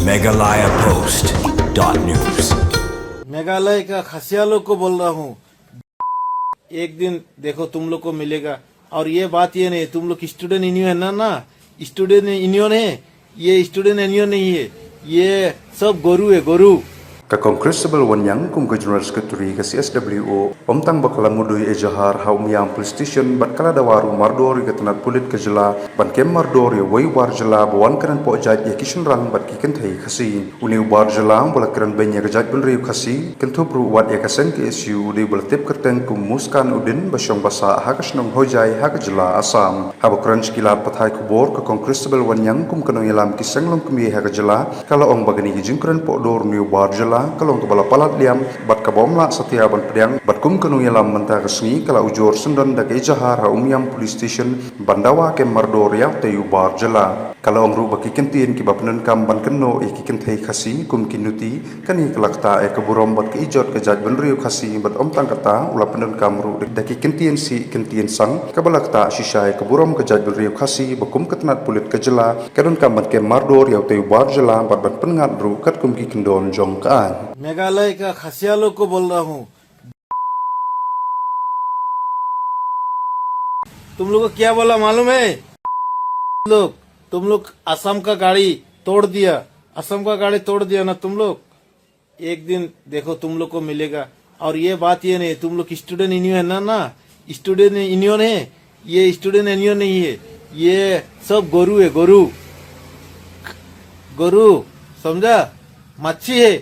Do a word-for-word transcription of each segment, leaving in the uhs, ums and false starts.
Meghalaya Post dot news. मेघालय का खसिया लोग को बोल रहा हूँ, एक दिन देखो तुम लोग को मिलेगा। और ये बात ये नहीं, तुम लोग स्टूडेंट यूनियन है ना, ना, स्टूडेंट यूनियन है, ये स्टूडेंट यूनियन नहीं है, ये सब गोरू है, गोरू। Ka Kong Christabel Wanniang kum ka General Secretary ka C S W O, ym tang ba ka la mudui ejahar ha Umiam Police Station bad ka la dawa ruh mardor ïa ka tnat pulit ka jylla ban kem mardor ïa uwei u bar jylla ba wan kren pohjait ïa ki shynrang bad ki kynthei Khasi. Une u bar jylla uba la kren beiñ ïa ka jaitbynriew Khasi, kynthup ruh wat ïa ka seng K S U, u dei uba la tip kyrteng kum Muskan Uddin, ba shong ba sah ha ka shnong Hojai ha ka jylla Assam. Haba kren sha ki lad pathai khubor, ka Kong Christabel Wanniang kum ka nongïalam ki seng longkmie ha ka jylla, ka la ong ba kane ka jingkren poh dur une u bar jylla ka long kaba la palat liam bad kaba ym lah satia ban pdiang, bad kum ka nongïalam mynta ka sngi ka la ujor syndon da ka ejahar ha Umiam Police Station ban dawa kem mardor ïa utei u bar jylla. Ka la ong ruh ba ki kyntien kiba pyndonkam ban kynnoh ïa ki kynthei Khasi kum ki nuti, kane ka la ktah ïa ka burom bad ka ijot ka jaitbynriew Khasi, bad ym tang kata, u la pyndonkam ruh da ki kyntien sih kyntien sang kaba la ktah shisha ïa ka burom ka jaitbynriew Khasi ba kum ka tnat pulit ka jylla ka donkam ban kem mardor ïa utei u bar jylla bad ban pynngat ruh katkum ki kyndon jong ka aiñ. मेघालय का खसिया लोग को बोल रहा हूँ, तुम लोग को क्या बोला मालूम है? लोग, तुम लोग असम का गाड़ी तोड़ दिया, असम का गाड़ी तोड़ दिया ना तुम लोग, एक दिन देखो तुम लोग को मिलेगा। और ये बात ये नहीं, तुम लोग स्टूडेंट यूनियन है ना, ना, स्टूडेंट यूनियन है, ये स्टूडेंट यूनियन नहीं है, ये सब गोरू है, गोरू, गोरू, समझा, मच्छी है।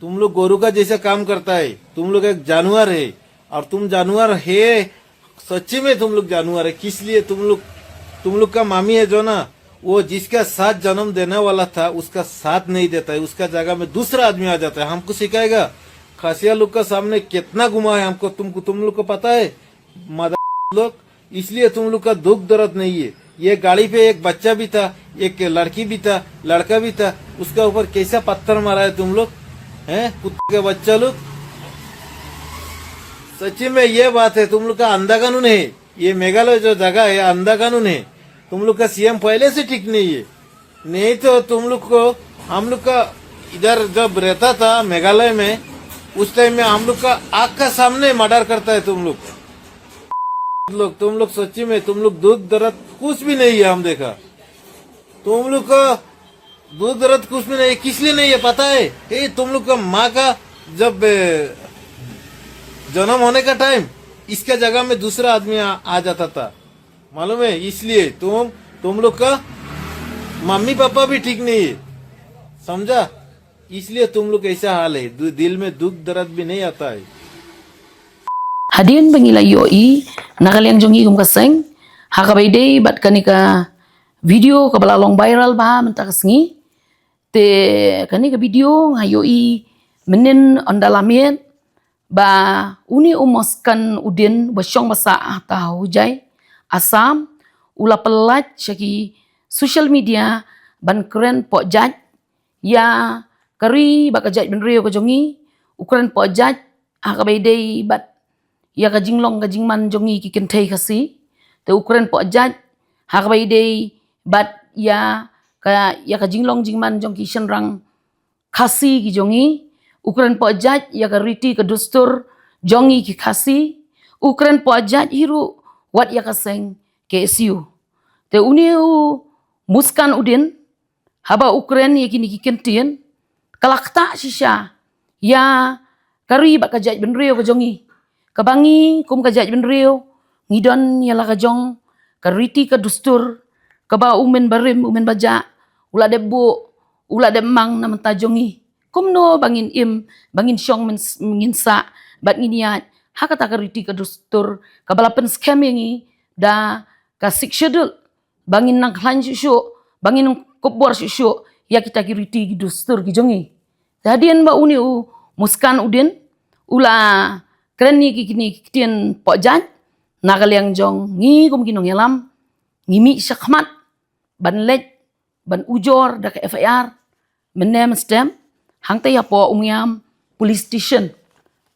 तुम लोग गोरू का जैसा काम करता है, तुम लोग एक जानवर है, और तुम जानवर है, सच्ची में तुम लोग जानवर है। किस लिए तुम लोग, तुम लोग का मामी है जो ना, वो जिसका साथ जन्म देने वाला था, उसका साथ नहीं देता है, उसका जगह में दूसरा आदमी आ जाता है, हमको सिखाएगा। खसिया लोग का सामने कितना घुमा है हमको, तुमको, तुम लोग को पता है? मदर लोग, इसलिए तुम लोग का दुख दर्द नहीं है। ये गाड़ी पे एक बच्चा भी था, एक लड़की भी था, लड़का भी था, उसका ऊपर कैसा पत्थर मारा है तुम लोग, हैं, कुत्ते के बच्चा लोग। सच्ची में ये बात है, तुम लोग का अंधा कानून है। ये मेघालय जो जगह है, अंधा कानून है। तुम लोग का सीएम पहले से ठीक नहीं है। नहीं तो तुम लोग को, हम लोग का इधर जब रहता था मेघालय में, उस टाइम में हम लोग का आँख का सामने मर्डर करता है तुम लोग। लोग, तुम लोग सच्ची में, तुम लोग दुख दर्द कुछ भी नहीं है, हम देखा। तुम लोग का दुख दर्द कुछ भी नहीं है, किस लिए नहीं है पता है? ये तुम लोग का माँ का जब, ए, जन्म होने का टाइम इसके जगह में दूसरा आदमी आ, आ जाता था, मालूम है? इसलिए तुम, तुम लोग का मम्मी पापा भी ठीक नहीं है, समझा? इसलिए तुम लोग ऐसा हाल है, दु-, दिल में दुख दर्द भी नहीं आता है। Hadien ba ngi la ïohi na ka liang jong ngi kum ka seng, ha kaba ïadei bad kane ka video kaba la long viral bha mynta ka sngi. Te kane ka video nga ïohi mynnin ynda la miet ba une u Muskan Uddin ba shong ba sah ha Hojai, Assam, u la pyllait sha ki social media ban kren pohjait ïa ka ri bad ka jaitbynriew ka jong ngi, u kren pohjait ha kaba ïadei bad ïa ka jinglong ka jingman jong ngi ki kynthei Khasi, te u kren pohjait ha kaba ïadei bad ïa ka, ïa ka jinglong jingman jong ki shynrang Khasi ki jong ngi, u kren pohjait ïa ka riti ka dustur jong ngi ki Khasi, u kren pohjait hi ruh wat ïa ka seng K S U. Te une u Muskan Uddin, haba u kren ïa kine ki kyntien, ka la ktah shisha ïa ka ri bad ka jaitbynriew ka jong ngi. Kaba ngi kum ka jaitbynriew ngi don ïa la ka jong ka riti ka dustur, kaba u myn barim u myn bajah u la dep buh, u la dep mang na bynta jong ngi. Kumno ba ngin im, ba ngin shong, ngin sah bad ngin ïaid ha kata ka riti ka dustur kaba la pynskhem ïa ngi da ka Sixth Schedule, ba ngin nang khlaiñ shuh shuh, ba ngin nang kup bor shuh shuh ïa kita ki riti ki dustur ki jong ngi. Te hadien ba une u Muskan Uddin u la kren ïa ki, kine ki ktien pohjait, na ka liang jong ngi kum ki nongïalam, ngi mih shakhmat ban leit ban ujor da ka F I R mynne mynstep hangta hapoh Umiam Police Station.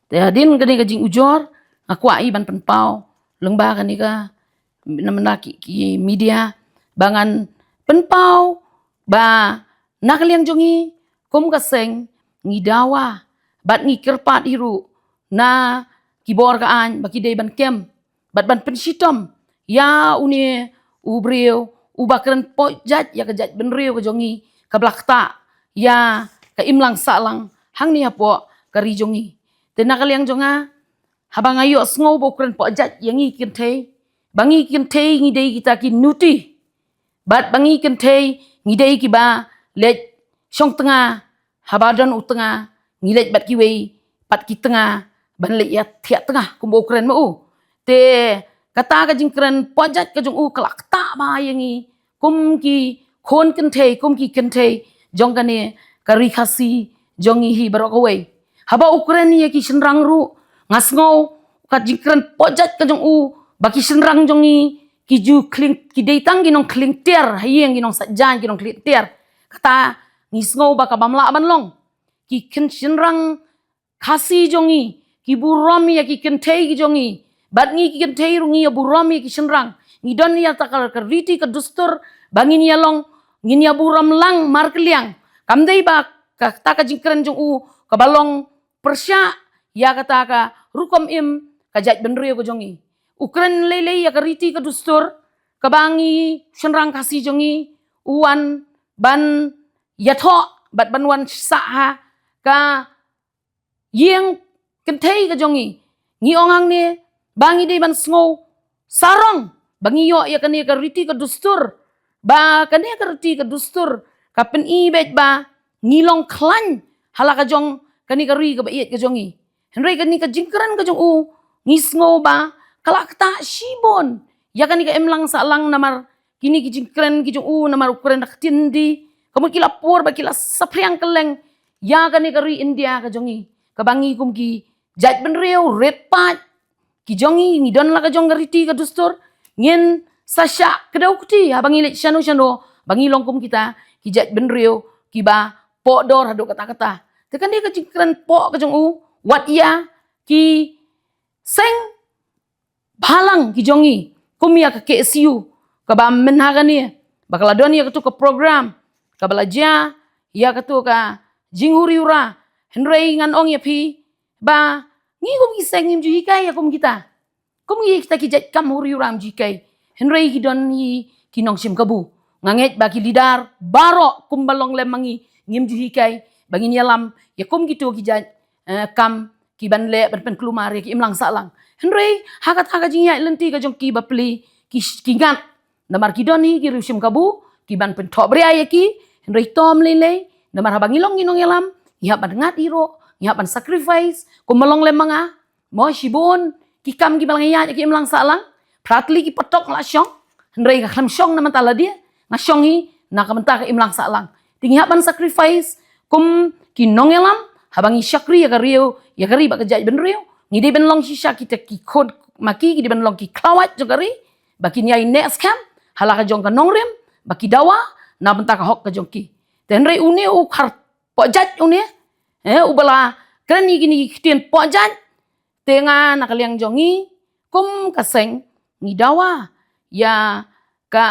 Te hadien kane ka jingujor, nga kwah hi ban pynpaw lyngba kane ka, na bynta ki, ki media, ba ngan pynpaw ba Na ka liang jong ngi kum ka seng, ngi dawa bad ngi kyrpad hi ruh na ki bor ka aiñ ba ki dei ban kem bad ban pynshitom ïa une u briew uba kren pok jait ïa ka jaitbynriew ka jong ngi, kaba la ktah ïa ka imlang sahlang hangne hapoh ka ri jong ngi. Te na ka liang jong nga, haba nga ïohsngew ba u kren pok jait ïa ngi ki kynthei, ba ngi ki kynthei ngi dei kita ki nuti, bad ba ngi ki kynthei ngi dei kiba leit shong tnga, haba don u tnga ngi leit bad kiwei pat ki tnga ban leit ïa thiah tnga, kumba u kren ma u. Te kata ka jingkren pok jait ka jong u ka la ktah bha ïa ngi kum ki khun kynthei, kum ki kynthei jong kane ka ri Khasi jong ngi hi baroh kawei. Haba u kren ïa ki shynrang ruh, nga sngew ka jingkren pok jait ka jong u ba ki shynrang jong ngi ki ju khlieng, ki dei tang ki nongkhlieng tiar, ha ïing ki nongsaitjaiñ, ki nongkhlieng tiar. Kata ngi sngew ba ka bym lah ban long. Ki khun shynrang Khasi jong ngi ki burom ïa ki kynthei ki jong ngi, bad ngi ki kynthei ruh ngi ïa burom ïa ki shynrang. Ngi don ïa kata ka riti ka dustur ba ngin ïa long, ngin ïa burom lang markylliang. Kam dei ba kata ka jingkren jong u kaba long pyrshah ïa kata ka rukom im ka jaitbynriew ka jong ngi. U kren lei lei ïa ka riti ka dustur kaba ngi shynrang Khasi jong ngi u wan ban ïathoh bad ban wan sah ha ka ïing kynthei ka jong ngi. Ngi ong hangne ba ngi dei ban sngew sarong ba ngi ïoh ïa kane ka riti ka dustur, ba kane ka riti ka dustur ka pyni beit ba ngi long khlaiñ ha la ka jong kane ka ri kaba ïeit ka jong ngi. Hynrei kane ka jingkren ka jong u ngi sngew ba ka la ktah shibun ïa kane ka imlang sahlang namar kine ki jingkren ki jong u, namar u kren da ka ktien Hindi. Ka mut ki la pur ba ki la saphriang kylleng ïa kane ka ri India ka jong ngi, kaba ngi kum ki jaitbynriew rit paid ki jong ngi, ngi don la ka jong ka riti ka dustur, ngin sa shah kdew kti haba ngi leit shano shano ba ngi long kum kita ki jaitbynriew kiba pok dor haduh katta katta. Te kane ka jingkren pok ka jong u, wat ïa ki seng bhalang ki jong ngi kum ïa ka K S U kaba mynta kane ba ka la don ïa katu ka program kaba la jia ïa katu ka jinghuri hura. Hynrei ngan ong ïa phi ba ngi kum ki seng ngim ju hikai ïa kum kita, kum ngi kita ki jait kam huri hura ngim ju hikai. Hynrei ki don hi ki nongshim kabu. Nga ngeit ba ki leader baroh kumba long lem ma ngi ngim ju hikai ba ngin ïalam ïa kum kitu ki jait, eh, kam ki ban leh ban pynkulmar ïa ki imlang sahlang. Hynrei ha kata ka jingïaid lynti ka jong ki bapli ki, ki ngat namar ki don hi ki riewshim kabu ki ban pynthohbria ïa ki. Hynrei tom lei lei namar haba ngi long ngi nongïalam ngi hap ban ngat hi ruh, ngi hap ban sacrifice kumba long lem ma nga. Mo shibun ki kam kiba la ngi ïaid ïa ki imlang sahlang, phra tylli ki patok la shong. Hynrei ka khlem shong na mynta lade, nga shong hi na ka mynta ka imlang sahlang. Te ngi hap ban sacrifice kum ki nongïalam haba ngi shakri ïa ka riew ïa ka ri bad ka jaitbynriew. Ngi dei ban long shisha kita ki khun ma ki, ki dei ban long ki khlawait jong ka ri ba kin ïai neh skhem ha la ka jong ka nongrim ba ki dawa na bynta ka hok ka jong ki. Te hynrei une u khar pok jait une, eh, uba la kren ïa kine ki ktien pok jait. Te nga na ka liang jong ngi kum ka seng ngi dawa ïa ka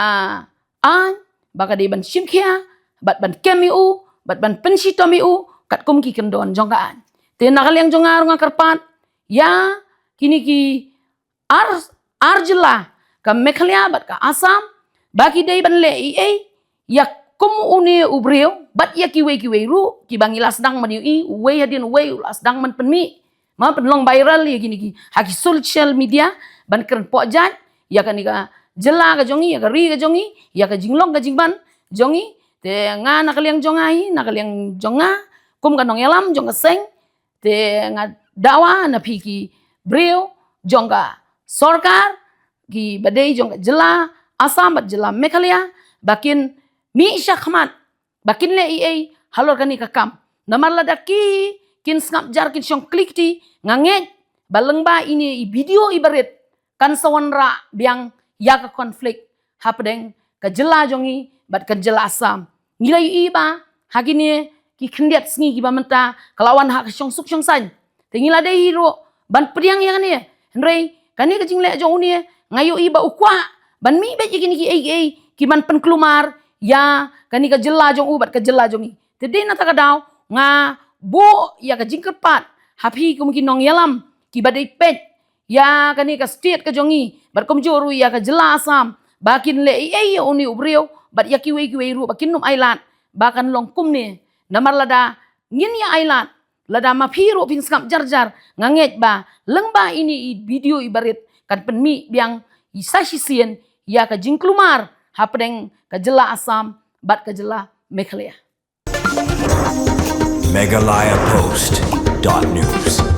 aiñ ba ka dei ban shim khia bad ban kem ïa u bad ban pynshitom ïa u katkum ki kyndon jong ka aiñ. Te na ka liang jong nga ruh nga kyrpad ïa kine ki ar, ar jylla ka Meghalaya bad ka Assam ba ki dei ban leh ei ei ïa kum une u briew bad ïa kiwei kiwei ruh kiba ngi la sdang ban ïohi, uwei hadien uwei u la sdang ban pynmih, ma pynlong viral ïa kine ki ha ki social media ban kren pok jait ïa kane ka jylla ka jong ngi, ïa ka ri ka jong ngi, ïa ka jinglong ka jingman jong ngi. Te nga na ka liang jong nga hi, na ka liang jong nga kum ka nongïalam jong ka seng, te nga dawa na phi ki briew jong ka sorkar kiba dei jong ka jylla Assam bad jylla Meghalaya ba kin mih shakhmat ba kin leh ei ei halor kane ka kam. Namar lada ki kin sngap jar kin shong kli kti, nga ngeit ba lyngba ine i video iba rit kan sa wanrah biang ïa ka conflict hapdeng ka jylla jong ngi bad ka jylla Assam. Ngi la ïohi ba ha kine ki khyndiat sngi kiba mynta ka la wan ha ka shongsuk shongsaiñ. Te ngi la dei hi ruh ban pdiang ïa kane. Hynrei kane ka jingleh jong une nga ïohi ba u kwah ban mih beit ïa kine kiei kiei ki ban pynkulmar ïa kane ka jylla jong u bad ka jylla jong ngi. Te dei na kata ka daw nga buh ïa ka jingkyrpad ha phi kum ki nongïalam kiba dei peit ïa kane ka state ka jong ngi bad kumjuh ruh ïa ka jylla Assam ba kin leh ei ei ïa une u briew bad ïa kiwei kiwei ruh ba kin nym ailad ba kan long kumne. Namar lada ngin ïa ailad, lada ma phi ruh phin sngap jar jar, nga ngeit ba lyngba ine i video iba rit kan pynmih biang i sa shisien ïa ka jingkulmar hapdeng ka jylla Assam bad ka jylla Meghalaya. Meghalaya Post dot news.